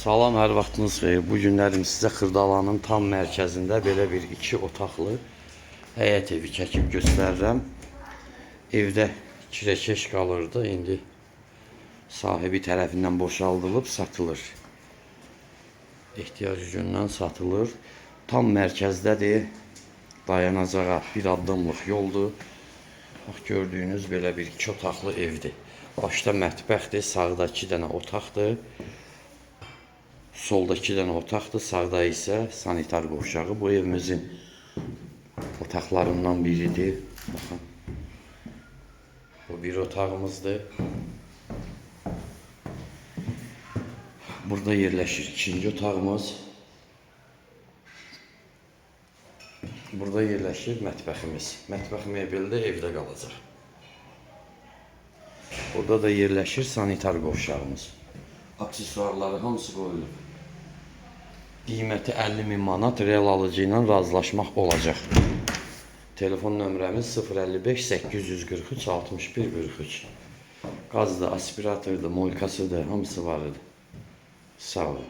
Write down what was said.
Salam, hər vaxtınız xeyir. Bu günlərim sizə Xırdalanın tam mərkəzində belə bir iki otaqlı həyət evi çəkib göstərirəm. Evdə kirəkeş qalırdı. İndi sahibi tərəfindən boşaldılıb satılır. Ehtiyac gücündən satılır. Tam mərkəzdədir. Dayanacağa bir addımlıq yoldur. Bax gördüyünüz belə bir iki otaqlı evdir. Başda mətbəxdir, sağda iki dənə otaqdır. Solda iki dənə otaqdır, sağda isə sanitar qovşağı. Bu evimizin otaqlarından biridir. Baxın. Bu bir otağımızdır. Burada yerləşir ikinci otağımız. Burada yerləşir mətbəximiz. Mətbəx mebeli də evdə qalacaq. Burada da yerləşir sanitar qovşağımız. Aksesuarları hamısı qoyulub. Qiyməti 50 min manat, real alıcı ilə razılaşmaq olacaq. Telefon nömrəmiz 055 843 61 43. Qazdır, aspiratordur, molkasıdır, hamısı var idi. Sağ olun.